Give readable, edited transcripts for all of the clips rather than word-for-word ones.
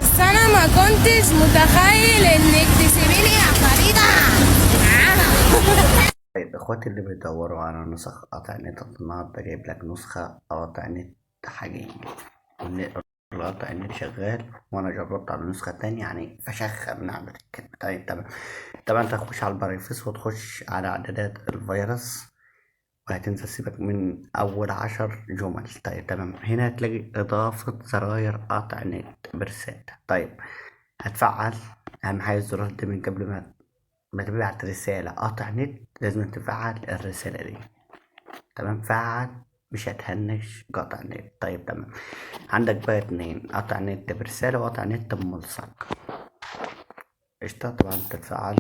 بس انا ما كنتش متخيل انك تسيبيني يا فريدة. طيب اخواتي اللي بيدوروا على نسخ قطع نت، النهارده جايب لك نسخة قطع نت حقيقي. القطع النت شغال، وانا جربت على نسخة تانية يعني فشخة من عندك الكلمة. طيب تمام. طبعا انت هتخش على ال privacy وتخش على اعدادات الفيروس، وهتنزل سيبك من اول 10 جمل. طيب تمام. هنا هتلاقي اضافة زراير قطع نت برسالة. طيب هتفعل اهم حاجة الزرار ده من قبل ما تبعت رسالة قطع نت، لازم تفعل الرسالة دي. تمام، فعل، مش هتهنش قطع نت. طيب تمام. عندك بقى 2، قطع نت برسالة وقطع نت بملصق. قشطة. طبعا تتفعل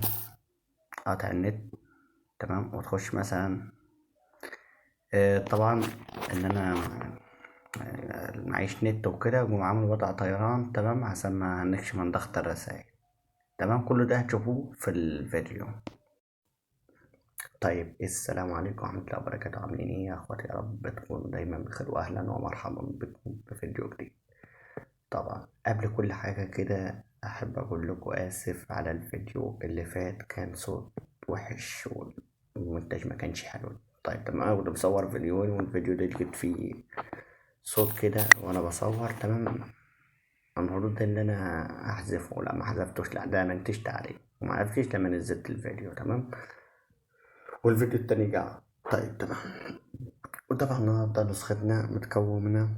قطع النت. تمام، وتخش مثلا، طبعا ان انا معيش نت وكده، وقوم عامل وضع طيران. تمام، عشان ما هنكش من ضغط الرسائل. تمام، كل ده هتشوفوه في الفيديو. طيب السلام عليكم ورحمة الله وبركاته. عاملين ايه يا اخواتي؟ يا رب تكونوا دايما بخير، واهلا ومرحبا بكم في فيديو جديد. طبعا قبل كل حاجة كده احب اقول لكم اسف على الفيديو اللي فات، كان صوت وحش والمونتاج ما كانش حلو. طيب تمام، انا كنت بصور فيديوين والفيديو ده لقيت فيه صوت كده وانا بصور. تمام، المفروض ان انا احذفه، لا ما حذفتوش، لا ده منتجت عليه وما عرفتش لما نزلت الفيديو. تمام، والفيديو التاني جه. طيب تمام. وطبعا النهارده نسختنا متكونة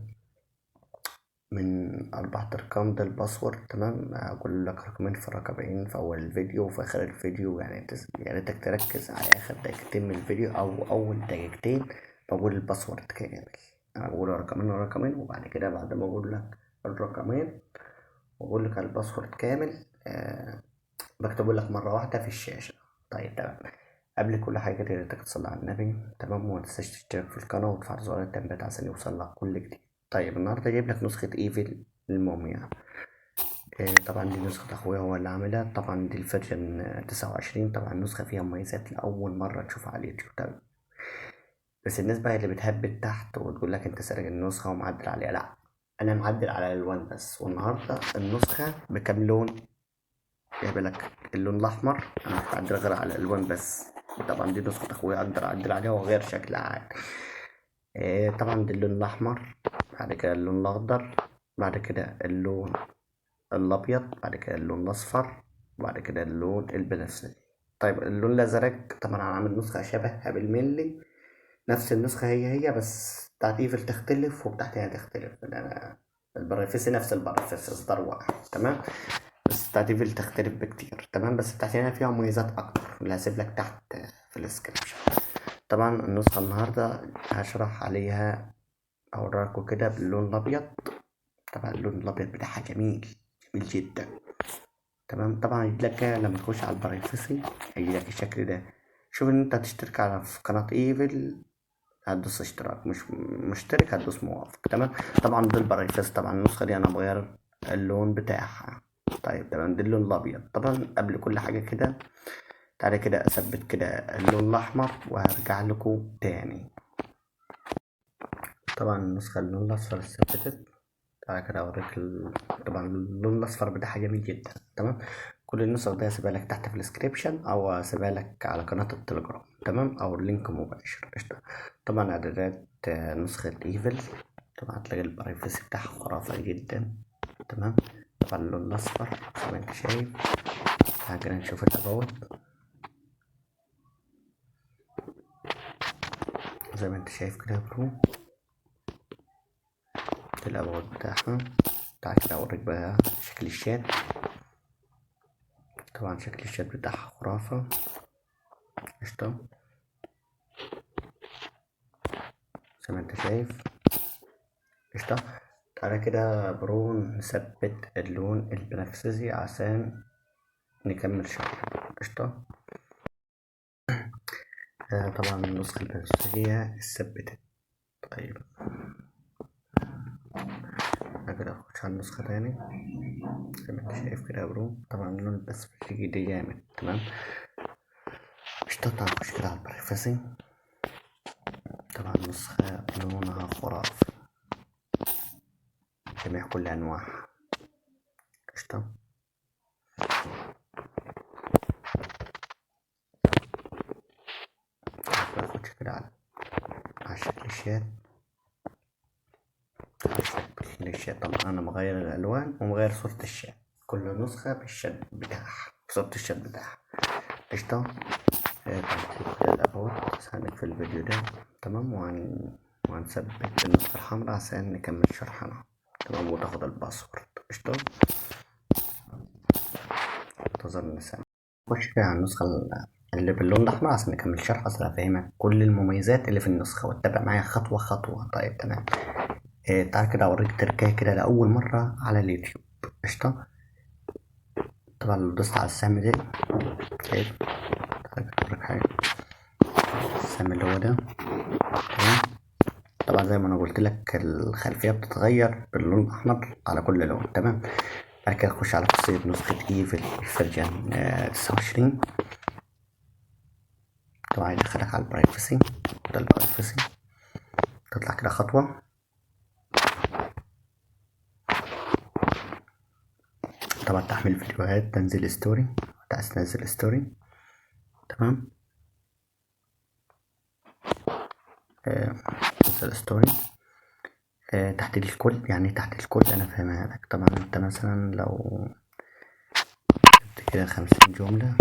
من 4 أرقام، ده الباسورد. تمام، هقول لك رقمين في رقمين في أول الفيديو وفي آخر الفيديو، يعني انت تركز على آخر دقيقتين من الفيديو أو أول دقيقتين بقول الباسورد كامل. أنا بقول رقمين ورقمين، وبعد كده بعد ما أقول لك الرقمين وأقول لك على الباسورد كامل، بكتبه لك مرة واحدة في الشاشة. طيب تمام. قبل كل حاجة كده يا ريتك تصلي على النبي. تمام، وما تنساش تشترك في القناة وتفعل زرار التنبيهات عشان يوصل لك كل جديد. طيب النهارده جايب لك نسخة ايفل الموميا. طبعا دي نسخة اخويا هو اللي عاملها. طبعا دي ال version 29. طبعا النسخة فيها مميزات لأول مرة تشوفها على اليوتيوب. تمام، بس الناس بقى اللي بتهبد تحت وتقول لك انت سارق النسخة ومعدل عليها، لا انا معدل على الالوان بس. والنهارده النسخة بكام لون؟ جايب لك اللون الاحمر، انا مش بعدل غير على الالوان بس. طبعا دي نسخة اخويا اقدر اعدل عليها واغير شكلها عادي. طبعا دي اللون الاحمر، بعد كده اللون الاخضر، بعد كده اللون الابيض، بعد كده اللون الاصفر، وبعد كده اللون البنفسجي. طيب اللون الازرق طبعا انا عامل نسخة شبهها بالملي، نفس النسخة هي هي، بس بتاعت ايفل تختلف وبتاعتي هي تختلف. انا ال privacy نفس ال privacy اصدار واحد. تمام، بس بتاعت ايفل تختلف بكتير. تمام، بس بتاعتي هنا فيها مميزات اكتر اللي هسيب لك تحت في ال description. طبعا النسخة النهاردة هشرح عليها، اوريكم كده باللون الابيض. طبعا اللون الابيض بتاعها جميل جميل جدا. تمام، طبعا هيجي لك لما تخش على ال privacy هيجي لك الشكل ده. شوف ان انت هتشترك على في قناة ايفل، هتدوس اشتراك، مش مشترك هتدوس موافق. تمام، طبعا ده ال privacy. طبعا النسخة دي انا بغير اللون بتاعها. طيب تمام، ده اللون الابيض. طبعا قبل كل حاجة كده تعالى كده اثبت كده اللون الاحمر وهرجع لكم تاني. طبعا النسخة اللون الاصفر اتثبتت. تعالى كده اوريك طبعا اللون الاصفر بتاعها جميل جدا. تمام، كل النسخ دي هسيبها لك تحت في ال description او هسيبها لك على قناة التليجرام. تمام، او ال link مباشر. قشطة. طبعا اعدادات، نسخة ايفل، طبعا هتلاقي ال privacy بتاعها خرافة جدا. تمام، طبعا اللون الاصفر زي ما انت شايف. تعالى كده نشوف ال about زي ما انت شايف كده يا bro، ال about بتاعها. تعالى كده اوريك بقى شكل الشات. طبعا شكل الشات بتاعها خرافة. قشطة، زي ما انت شايف. قشطة. تعالى كده bro نثبت اللون البنفسجي عشان نكمل شغل. قشطة. طبعا النسخة البنفسجية اتثبتت. طيب تعالى كده اخش على النسخة تاني زي ما انت شايف كده يا bro. طبعا اللون البنفسجي ده جامد. تمام، قشطة. تعالى نخش كده على ال privacy. طبعا النسخة لونها خرافي، جميع كل انواعها. قشطة. قشطة. ناخدش كده على شكل الشات، على شكل الشات. طبعا انا مغير الالوان ومغير صورة الشات، كل نسخة بالشات بتاعها، بصورة الشات بتاعها. قشطة. كده ال about هنقفل الفيديو ده، تمام. وهنثبت النسخة الحمراء عشان نكمل شرحنا، تمام، وتاخد ال password. قشطة. انتظرنا ثانية. نخش كده على النسخة اللي باللون الأحمر عشان نكمل شرح، عشان أفهمك كل المميزات اللي في النسخة وتتابع معايا خطوة خطوة. طيب تمام. تعال كده أوريك تركاية كده لأول مرة على اليوتيوب. قشطة. طبعا لو دوست على السهم ده، طيب تعال كده أوريك حاجة، السهم اللي هو ده، تمام. طبعا زي ما أنا قلت لك الخلفية بتتغير باللون الأحمر على كل لون، تمام. بعد كده نخش على خاصية نسخة Evil version 29. طبعا يدخلك على ال privacy، ده ال privacy، تطلع كده خطوة. طبعا تحميل فيديوهات، تنزيل story، عايز تنزل story، تمام. تنزل story. تحديد الكل، يعني ايه تحديد الكل؟ انا فاهمها لك. طبعا انت مثلا لو جبت كده 50 جملة،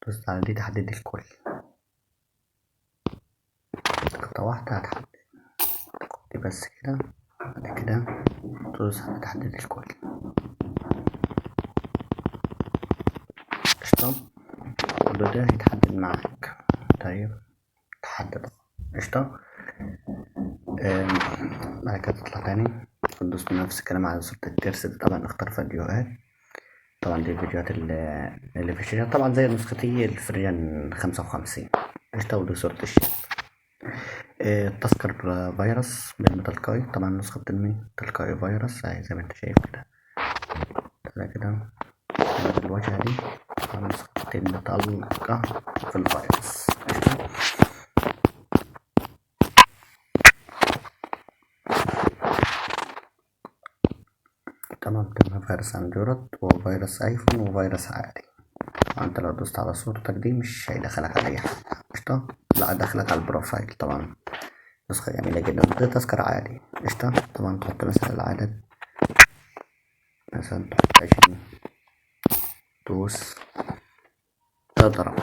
دوست على دي تحديد الكل، خطوة واحدة هتحدد دي بس كده، بعد كده تدوس على تحديد الكل. قشطة. كل ده هيتحدد معاك. طيب تحدد. قشطة. بعد كده تطلع تاني تدوس نفس الكلام على صورة الترس ده. طبعا اختار فيديوهات، طبعا دي الفيديوهات اللي في الشاشة، طبعا زي نسختي ال version 55. قشطة. ودي صورة الشاشة. تذكر فيروس بيرمي تلقائي، طبعا النسخة بترمي تلقائي فيروس اهي زي ما انت شايف كده. تعالى كده الواجهة دي، طبعا النسخة بترمي تلقى في الفيروس. قشطة. تمام. تمام. فيروس اندرويد وفيروس ايفون وفيروس عادي. انت لو دوست على صورتك دي مش هيدخلك على اي حاجة. قشطة. لا دخلك على ال profile. طبعا نسخة جميلة جدا، دي تذكرة عادي. قشطة. طبعا تحط مثلا العدد، مثلا تحط 20، دوس تضرب،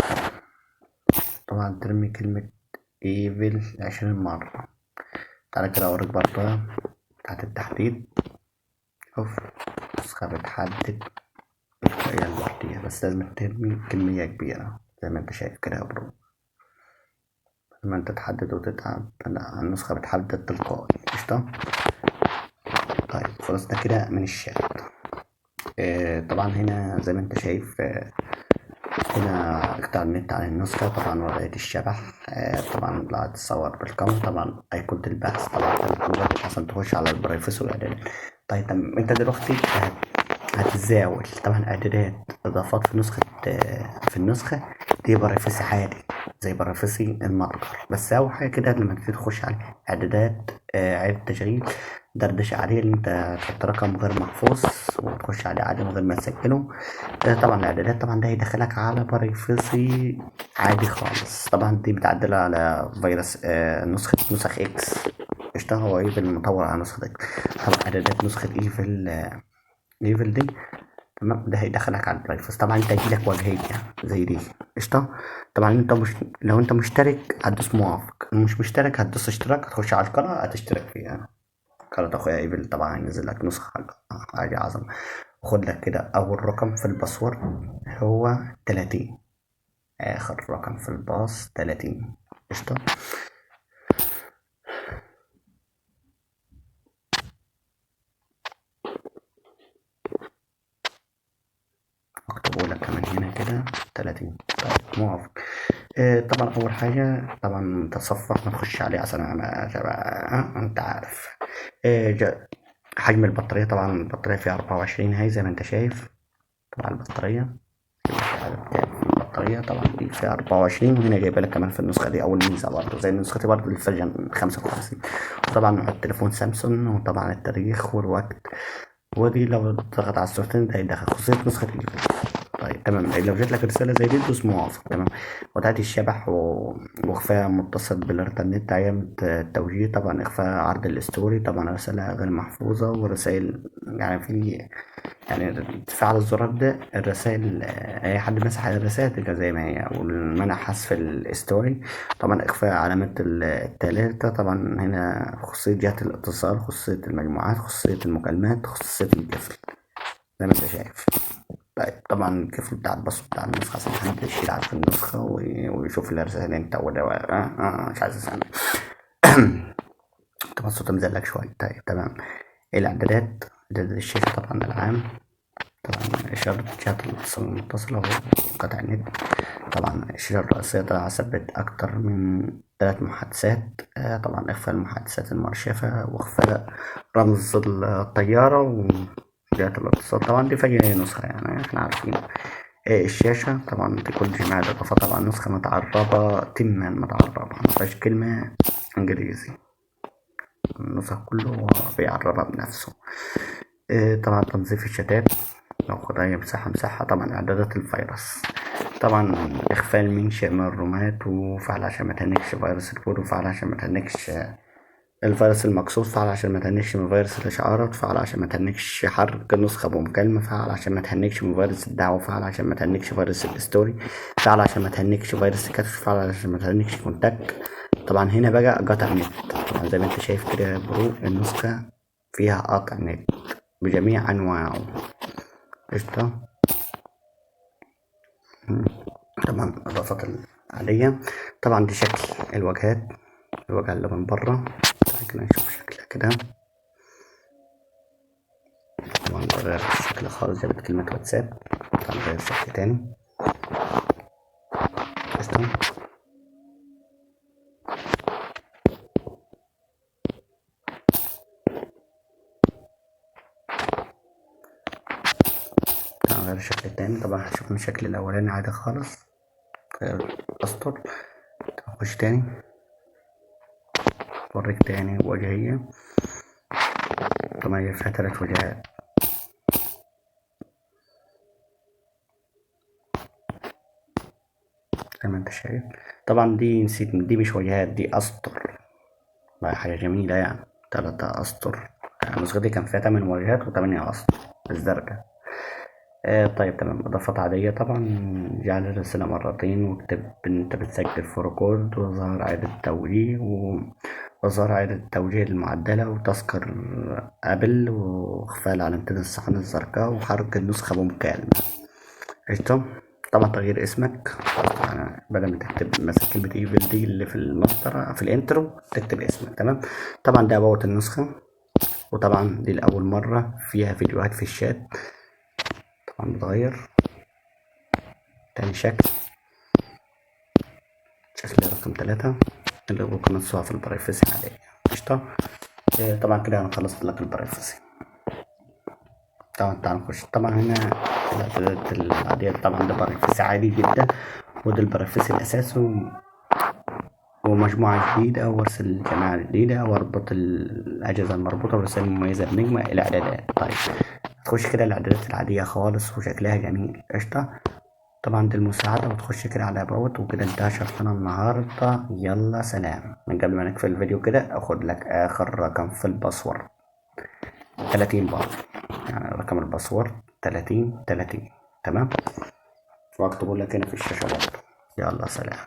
طبعا ترمي كلمة Evil 20 مرة. تعالى كده اوريك برضه تحت التحديد. شوف نسخة بتحدد بالطريقة لوحديها، بس لازم ترمي كمية كبيرة زي ما انت شايف كده يا bro. لما انت تحدد وتتعب، لا النسخة بتحدد تلقائي. قشطة. طيب خلصنا كده من الشات. طبعا هنا زي ما انت شايف، هنا اقطع النت عن النسخة، طبعا وضعية الشبح، طبعا لا تصور بالكاميرا، طبعا ايقونة البحث، طبعا عشان تخش على ال privacy والاعدادات. طيب تمام. انت دلوقتي هتتزاول طبعا اعدادات اضافات في نسخة، في النسخة دي privacy عادي زي privacy المتجر، بس اول حاجة كده لما تيجي تخش على اعدادات، عيب تشغيل دردشة عادية اللي انت تحط رقم غير محفوظ وتخش عليه عادي من غير ما تسجله. طبعا الاعدادات طبعا ده هيدخلك على privacy عادي خالص. طبعا دي بتعدلها على فيروس، نسخ X. قشطة. هو Evil مطور على نسخة X. طبعا اعدادات نسخة Evil دي تمام، ده هيدخلك على ال privacy. طبعا انت هيجيلك واجهية زي دي. قشطة. طبعا انت مش، لو انت مشترك هتدوس موافق، مش مشترك هتدوس اشتراك، هتخش على القناة هتشترك فيها. قناة اخويا Evil طبعا هينزل لك نسخة حاجة عظمة. خد لك كده اول رقم في ال password هو 30، اخر رقم في ال pass 30. قشطة. اكتبه لك كمان هنا كده 30. طيب موافق. طبعا اول حاجه طبعا تصفح ما تخش عليه عشان انت عارف. حجم البطاريه، طبعا البطاريه فيها 24 هاي زي ما انت شايف. طبعا البطاريه البطارية. طبعا دي فيها 24، وهنا جايبه لك كمان في النسخة دي اول ميزة برضه زي النسخة دي برضه ال version 55. وطبعا نوع التليفون سامسونج، وطبعا التاريخ والوقت، ودي لو ضغط على الصورتين ده هيدخل خصوصية نسخه ايفل. طيب تمام، لو جات لك رسالة زي دي دوس موافق. تمام، وتعدي الشبح واخفاء متصل بالانترنت، ايام التوجيه، طبعا اخفاء عرض ال story، طبعا رسالة غير محفوظة، ورسائل يعني في يعني تفعل الزرار ده الرسائل، اي حد مسح الرسائل تبقى زي ما هي، والمنع حذف ال story، طبعا اخفاء علامة التلاتة، طبعا هنا خصوصية جهة الاتصال، خصوصية المجموعات، خصوصية المكالمات، خصوصية القفل زي ما انت شايف. طيب طبعا القفل بتاع ال password بتاع النسخة عشان محدش يلعب في النسخة ويشوف الرسائل انت ولا مش عايز اسمع. طبعا الصوت مزلك شوية. طيب تمام، الاعدادات، اعدادات الشاشة طبعا العام، طبعا إشارة جهة الاتصال المتصلة وقطع النت، طبعا الشاشة الرئيسية طبعا ثبت أكتر من 3 محادثات، طبعا إخفاء المحادثات المؤرشفة، وإخفاء رمز الطيارة وجهة الاتصال. طبعا دي في نسخة يعني احنا عارفين. الشاشة طبعا دي كل جميع الإضافات، طبعا نسخة متعربة تما متعربة، مفيهاش كلمة إنجليزي، النسخ كله هو بيعربها بنفسه. طبعا تنظيف الشتات لو خدها مساحة مساحة، طبعا إعدادات الفيروس، طبعا إخفاء المنشأ من الرومات، وفعل عشان ما تهنكش فيروس الكود، وفعل عشان ما تهنكش الفيروس المقصود، فعل عشان ما تهنكش من فيروس الإشعارات، فعل عشان ما تهنكش حرق النسخة بمكالمة، فعل عشان ما تهنكش من فيروس الدعوة، فعل عشان ما تهنكش فيروس ال story، فعل عشان ما تهنكش فيروس الكشف، فعل عشان ما تهنكش contact. طبعا هنا بقى قطع نت، طبعا زي ما انت شايف كده يا bro النسخة فيها قطع نت بجميع أنواعه. قشطة. طبعا الإضافات العادية، طبعا دي شكل الواجهات، الواجهة اللي من بره كده نشوف شكلها كده، طبعا غير الشكل خالص، جابت كلمة واتساب، طبعا غير شكل تاني. قشطة. غير الشكل التاني، طبعا هنشوف الشكل الأولاني عادي خالص، غير أسطر. نخش تاني أوريك تاني وجهية، طبعا هي فيها 3 وجهات. زي ما انت شايف. طبعا دي نسيت، دي مش وجهات دي أسطر، بقى حاجة جميلة يعني، 3 أسطر. النسخة دي كان فيها 8 وجهات و8 أسطر الزرقاء. طيب تمام، إضافات عادية، طبعا جعل الرسالة مرتين، واكتب إن أنت بتسجل في record، وظهر إعادة توجيه، وظهر إعادة التوجيه المعدلة، وتذكر أبل، وإخفاء علامتين الصحن الزرقاء، وحرق النسخة بمكالمة. قشطة. طبعا تغيير اسمك، يعني بدل ما تكتب مثلا كلمة ايفل دي اللي في المسطرة في ال intro تكتب اسمك. تمام. طبعا ده about النسخة، وطبعا دي لأول مرة فيها فيديوهات في الشات، طبعا بتغير تاني شكل، شكل رقم 3 اللي هو قناة صور في ال privacy العادية. قشطة. طبعا كده انا خلصت لك ال privacy. طبعا تعال نخش طبعا هنا الاعدادات العادية، طبعا ده privacy عادي جدا، وده ال privacy الاساسي، ومجموعة جديدة، وارسل جماعة جديدة، واربط الأجهزة المربوطة، ورسائل مميزة بنجمة، الإعدادات. طيب تخش كده الإعدادات العادية خالص وشكلها جميل. قشطة. طبعا دي المساعدة، وتخش كده على about، وكده انتهى شرحنا النهاردة. يلا سلام. من قبل ما نقفل الفيديو كده اخد لك اخر رقم في ال password 30 برضه، يعني رقم ال password 30 30. تمام، واكتبه لك هنا في الشاشة برضه. يلا سلام.